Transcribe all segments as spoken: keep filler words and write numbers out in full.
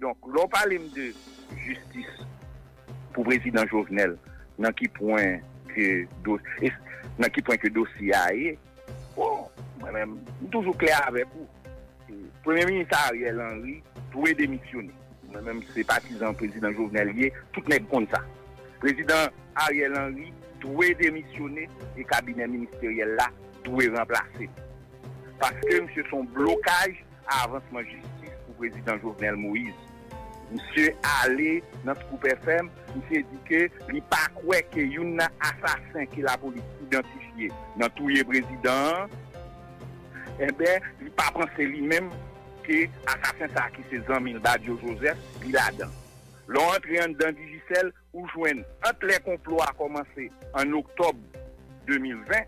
Donk, lè w pale m de jistis pou prezidan Jovenel, nan ki pwen ke do, e, nan ki pwen ke dosye a ye, bon, mwen menm, m toujou klè avèk ou. Premye minis Ariel Henry dwe demisyone. Mwen menm, se patizan prezidan Jovenel ye, tout nèg konn sa. Prezidan Ariel Henry dwe demisyone e kabinè ministeryèl la dwe ranplase. Paske misye se yon blokaj a avansman jistis pou prezidan Jovenel Moïse. Misye ale nan Scoop F M, misye di ke li pa kwè ke youn nan asasen ke lapolis idantifye nan touye prezidan an, enben, li pa panse li menm ke asasen sa a ki se zanmi l Badio Joseph, li ladan. Lè w antre anndan Digicel, ou jwenn ant lè konplo a kòmanse an oktòb de mil ven,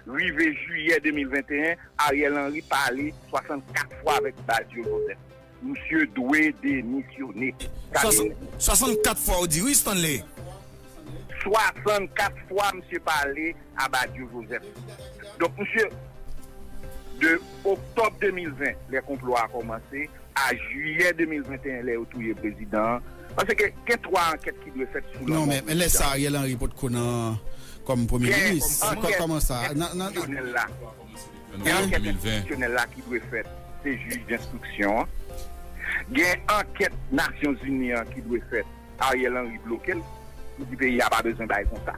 rive jiyè de mil venteyen, Ariel Henry pale swasannkat fwa avèk Badio Joseph. Misye dwe demisyone. Sa se swasannkat fwa ou di wi, Stanley. Swasannkat fwa misye pale a Badio Joseph. Donk, misye, de oktòb de mil ven, lè konplo a kòmanse, a jiyè de mil venteyen, lè yo touye prezidan an. Paske gen twa ankèt ki dwe fèt sou lanmò prezidan. Non, men, men lè sa, Ariel Henry potko nan kòm premye minis. Gen ankèt enstitisyonèl la. Gen ankèt enstitisyonèl la ki dwe fèt. Se jij denstriksyon an. Gen ankèt Nasyonzini an ki dwe fèt. Ariel Henry bloke l. Li di peyi a pa bezwen bay konsa.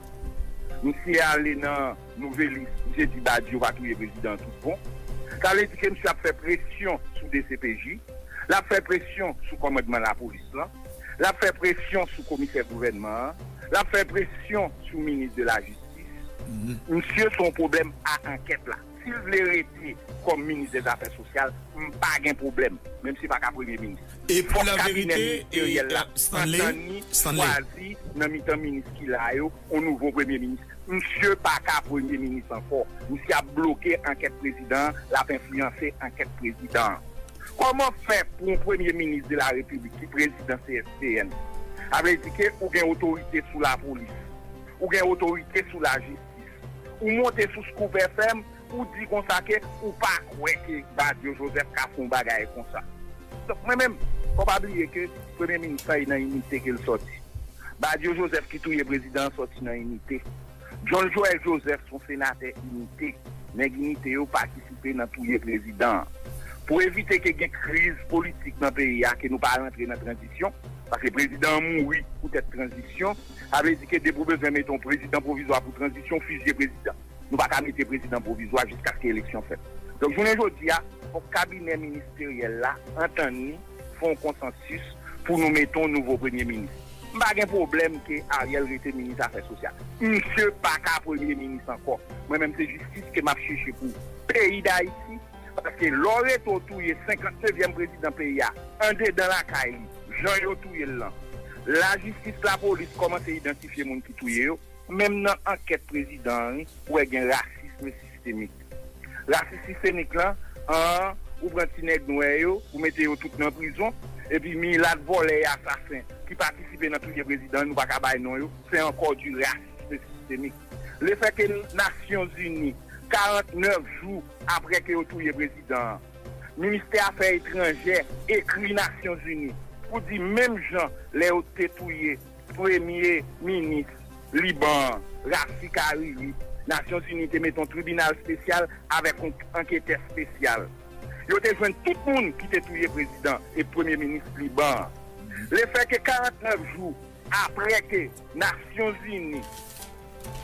Misye ale nan Nouvelis, misye di Badio pa touye prezidan an tout bon. Sa vle di ke misye ap fè presyon sou D C P J, l ap fè presyon sou kòmandman lapolis lan, l ap fè presyon sou komisè gouvènman an, l ap fè presyon sou minis de lajistis. Misye se yon pwoblèm a ankèt la. Si l vle rete kòm minis dèzafè sosyal, m pa gen pwoblèm. Men misye pa ka premye minis. E pou laverite, e, Stanley, antann li, chwazi nan mitan minis ki la yo, yon nouvo premye minis. Misye pa ka premye minis ankò. Misye ap bloke ankèt prezidan an, l ap enfliyanse ankèt prezidan an. Kòman fè pou yon premye minis de la repiblik ki prezidan C S P N? Sa vle di ke ou gen otorite sou lapolis, ou gen otorite sou lajistis. Ou monte sou Scoop F M, ou di konsa ke ou pa kwè ke Badio Joseph ka fè yon bagay konsa. Donk, mwen menm, fò pa bliye ke premye minis lan e nan inite ke l sòti. Badio Joseph ki touye prezidan an sòti nan inite. John Joël Joseph se yon senatè inite. Nèg inite yo patisipe nan touye prezidan an. Pou evite ke gen kriz politik nan peyi a, ke nou pa rantre nan tranzisyon, paske prezidan an mouri poutèt tranzisyon, sa vle di ke depi w bezwen mete yon prezidan pwovizwa pou tranzisyon, w fizye prezidan. Nou pa ka mete prezidan pwovizwa jiskaske eleksyon fèt. Donk, jounen jodi a, fòk kabinè ministeryèl la antann li, fè yon konsansis pou nou mete yon nouvo premye minis. M pa gen pwoblèm ke Ariel rete minis afè sosyal. Misye pa ka premye minis ankò. Mwen menm, se jistis ke m ap chèche pou peyi Dayiti, paske lè w rete w touye senkantnevyèm prezidan peyi a, andedan lakay li, jan yo touye l lan, lajistis, lapolis kòmanse idantifye moun ki touye yo. Menm nan ankèt prezidan an, wi, ou wè gen rasism sistemik. Rasis sistemik lan, an, ou pran ti nèg nwè yo, ou mete yo tout nan prizon, epi milat vòlè e asasen ki patisipe nan touye prezidan an, nou pa ka bay non yo, se ankò di rasism sistemik. Lefètke Nasyonzini, karantnèf jou apre ke yo touye prezidan an, ministè afè etranjè ekri Nasyonzini pou di menm jan lè yo te touye premye minis Liban an, Rafik Hariri, Nasyonzini te mete yon tribinal espesyal avèk yon anketè espesyal. Yo te jwenn tout moun ki te touye prezidan e premye minis Liban an. Lefètke karantnèf jou apre ke Nasyonzini,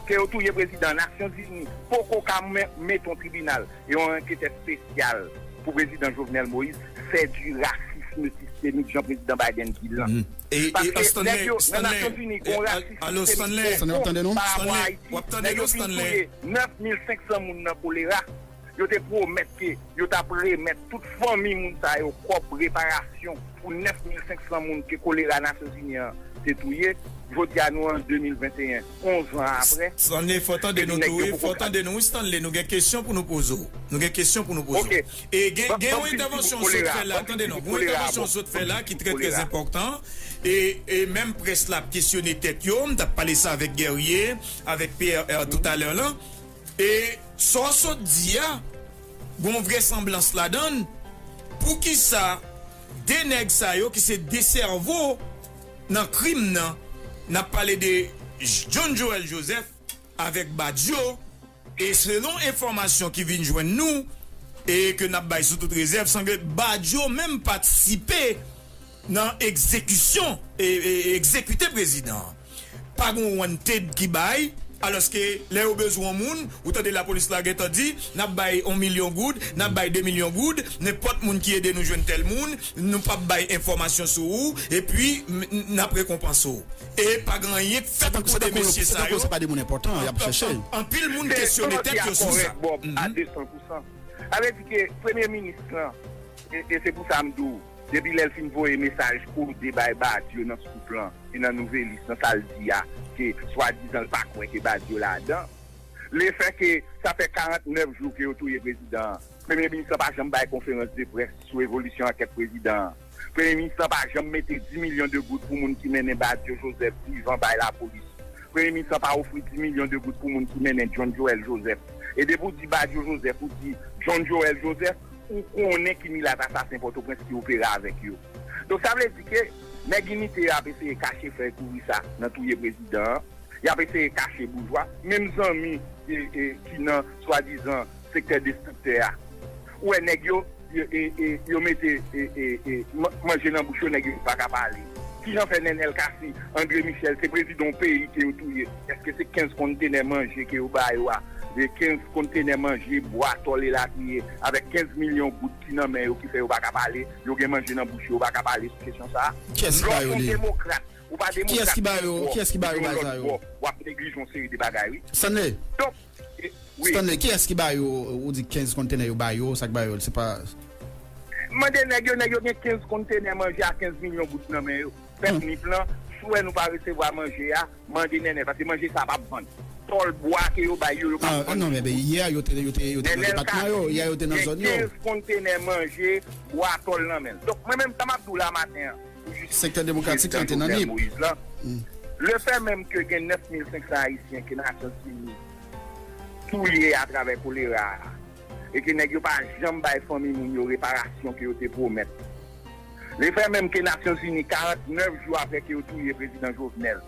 ke yo touye prezidan, Nasyonzini poko ka men- mete yon tribinal e yon anketè espesyal pou prezidan Jovenel Moïse, se di rasism sistemik, jan prezidan Biden di l lan. E, e, paske Stanley, nèg yo nan Nasyonzini gen yon rasism sistemik pwofon pa rapò Ayiti. Nèg yo fin touye nèf mil senk san moun nan kolera. Yo te pwomèt ke yo t ap remèt tout fanmi moun sa yo kòb reparasyon pou nèf mil senk san moun ke kolera Nasyonzini an te touye. Jodi a, nou an de mil venteyen, onz an apre. Stanley, fò tande nou tou, wi, fò tande nou, wi, Stanley, nou gen kesyon pou nou poze w. Nou gen kesyon pou nou poze w. E gen, gen yon entèvansyon w sot fè la, tande non, gen yon entèvansyon w sot fè la ki trè, trè enpòtan. E, e menm près la ap kesyone tèt yo, m t ap pale sa avèk Guerrier, avèk Pierre, euh, toutalè la. E sa w sot di a, gon vrèsanblans ladan l. Poukisa de nèg sa yo ki se de sèvo nan krim nan, n ap pale de John Joel Joseph avèk Badio, e selon enfòmasyon ki vin jwenn nou, e ke n ap bay sou tout rezèv, sanble Badio menm patisipe nan egzekisyon, e, e, egzekite prezidan an. Pa gen yon wanted ki bay, alòske lè yo bezwen yon moun, ou tande lapolis la gentan di, n ap bay yon milyon goud, n ap bay de milyon goud, nenpòt moun ki ede nou jwenn tèl moun, nou p ap bay enfòmasyon sou ou, epi m- n- n ap rekonpanse w. E pa gen anyen k fèt ant de mesye sa yo. Se tankou se pa de moun enpòtan y ap chèche. Anpil moun kesyone tèt yo sou sa. Bob, a de san pou san. Sa vle di ke premye minis lan, e, e se pou sa m di w, depi lè l fin voye mesaj kode bay Badio nan Scoop lan, e nan Nouvelis, nan sa l di a, ke swadizan l pa kwè ke Badio ladan. Lefè ke sa fè karant nèf jou ke yo touye prezidan an, premye minis lan pa janm bay konferans de près sou evolisyon ankèt prezidan an. Premye minis lan pa janm mete dis milyon de goud pou moun ki mennen Badio Joseph vivan bay lapolis. Premye minis lan pa ofri dis milyon de goud pou moun ki mennen John Joel Joseph. E depi w di Badio Joseph, ou di John Joel Joseph, ou konnen ki milat asasen Pòtoprens ki opere avèk yo. Donk, sa vle di ke nèg inite yo ap eseye kache fèy kouvri sa nan touye prezidan an. Y ap eseye kache boujwa. Menm zanmi e, e, ki nan swadizan sektè destriktè a. Ou wè nèg yo, yo, e, e, yo mete e, e, e, man- manje nan bouch yo, nèg yo pa ka pale. Kijan fè Nenel Cassy, André Michel, se prezidan yon peyi ke yo touye? Èske se kenz kontenè manje ke yo ba yo a? E kenz kontenè manje, bwa, tòl elatriye, avèk kenz milyon goud ki nan men yo ki fè yo pa ka pale, yo gen manje nan bouch yo, yo pa ka pale sou kesyon sa a? Kiyès ki ba yo li? Lè w se yon demokrat, ou pa demokrat. Kiyès ki ba yo, kiyès ki ba yo bagay sa yo? W ap neglije yon seri de bagay, wi. Stanley. Donk, e, wi. Stanley, kiyès ki ba yo, ou di kenz kontenè yo ba yo, sa k ba yo, se pa. Mande nèg yo, nèg yo gen kenz kontenè manje a kenz milyon goud nan men yo. Pèp Nip lan, si w wè nou pa resevwa manje a, mande Nènè, paske manje sa p ap vann. Tòl bwa ke yo bay yo, yo p ap vann. Non, men, men, yè, yo te, yo te, yo te nan depatman yo, yè, yo te nan zòn yo. Gen kenz kontenè manje, bwa, tòl nan men l. Donk, mwen menm, sa m ap di w la maten an, pou jistis prezidan Jovenel Moïse lan, lefèmenm ke gen nèf mil senk san Ayisyen ke Nasyonzini touye atravè kolera a, e ke nèg yo pa janm bay fanmi moun yo reparasyon ke yo te pwomèt. Lefèmenm ke Nasyonzini, karant nèf jou apre ke yo touye prezidan Jovenel,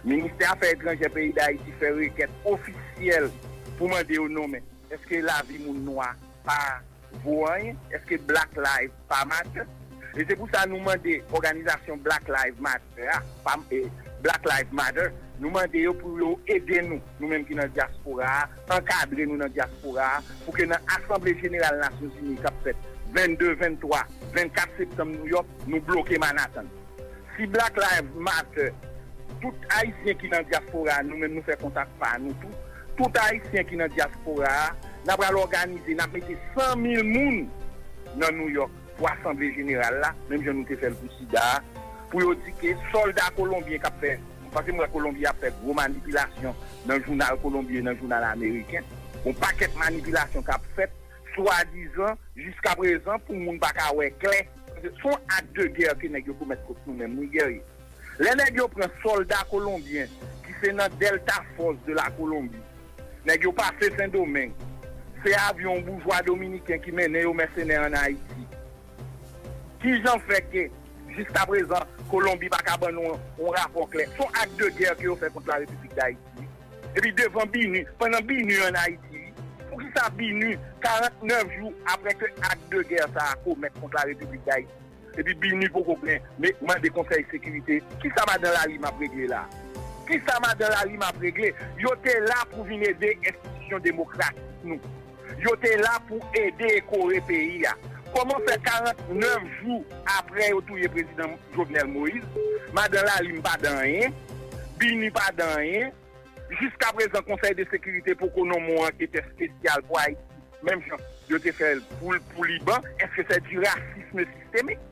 Ministè Afè Etranjè peyi Dayiti fè rekèt ofisyèl pou mande yo nonmen. Èske lavi moun nwa pa vo anyen? Èske Black Lives pa matter? E se pou sa nou mande òganizasyon Black Lives Matter a, pa, e, Black Lives Matter, nou mande yo pou yo ede nou, nou menm ki nan dyaspora a, ankadre nou nan dyaspora a, pou ke nan Asanble Jeneral Nasyonzini k ap fèt vennde, venntwa, vennkat septanm Nouyòk, nou bloke Manhattan. Si Black Lives Matter, tout Ayisyen ki nan dyaspora a, nou menm nou fè kontak pa nou tou. Tout Ayisyen ki nan dyaspora a, n ap al òganize, n ap mete san mil moun nan Nouyòk pou Asanble Jeneral la, menm jan nou te fè l pou sida a, pou yo di ke sòlda kolonbyen k ap fè, paske m wè Kolonbi ap fè gwo manipilasyon nan jounal kolonbyen, nan jounal ameriken, yon pakèt manipilasyon k ap fèt, swadizan, jiskaprezan, pou moun pa ka wè klè. Se yon ak de gè ke nèg yo komèt kont nou menm, wi, Guerrier. Lè nèg yo pran sòlda kolonbyen ki se nan Delta Force de la Colombie, nèg yo pase Sendomeng, se avyon boujwa dominiken ki mennen yo mèsenè ann Ayiti. Kijan fè ke, jiskaprezan, Kolonbi pa ka ban nou yon rapò klè? Se yon ak de gè ke yo fè kont la Repiblik Dayiti. Epi devan BINUH, pandan BINUH ann Ayiti, wi. Poukisa BINUH, karant nèf jou apre ke ak de gè sa a komèt kont la Repiblik Dayiti, epi BINUH poko pran, men mande Konsèy Sekirite, kisa madan Lalim ap regle la? Kisa madan Lalim ap regle? Yo te la pou vin ede enstitisyon demokratik nou. Yo te la pou ede e kore peyi a. Kòman fè karant nèf jou apre yo touye prezidan Jovenel Moïse, madan Lalim pa di anyen, BINUH pa di anyen, jiskaprezan Konsèy de Sekirite poko nonmen yon anketè espesyal pou Ayiti, menm jan yo te fè l pou, pou Liban? Èske se di rasism sistemik?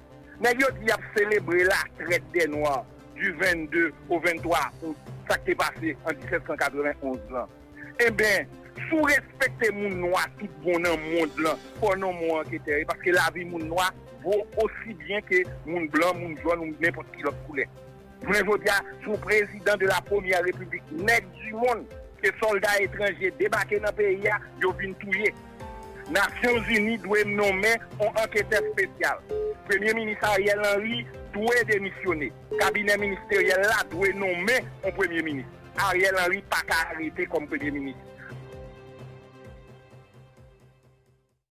Nèg yo di y ap selebre la traite des Noirs du vennde au venntwa out, sa k te pase an disèt san katrevenn onz lan. Enben, si w respekte moun nwa tout bon nan mond lan, fò w nonmen yon anketè, paske lavi moun nwa vo osi byen ke moun blan, moun jòn ou nenpòt ki lòt koulè. Jounen jodi a, sou prezidan de la premyè repiblik nèg di mond, ke sòlda etranje debake nan peyi a, yo vin touye. Nasyonzini dwe nonmen yon anketè espesyal. Premye minis Ariel Henry dwe demisyone. Kabinè ministeryèl la dwe nonmen yon premye minis. Ariel Henry pa ka rete kòm premye minis.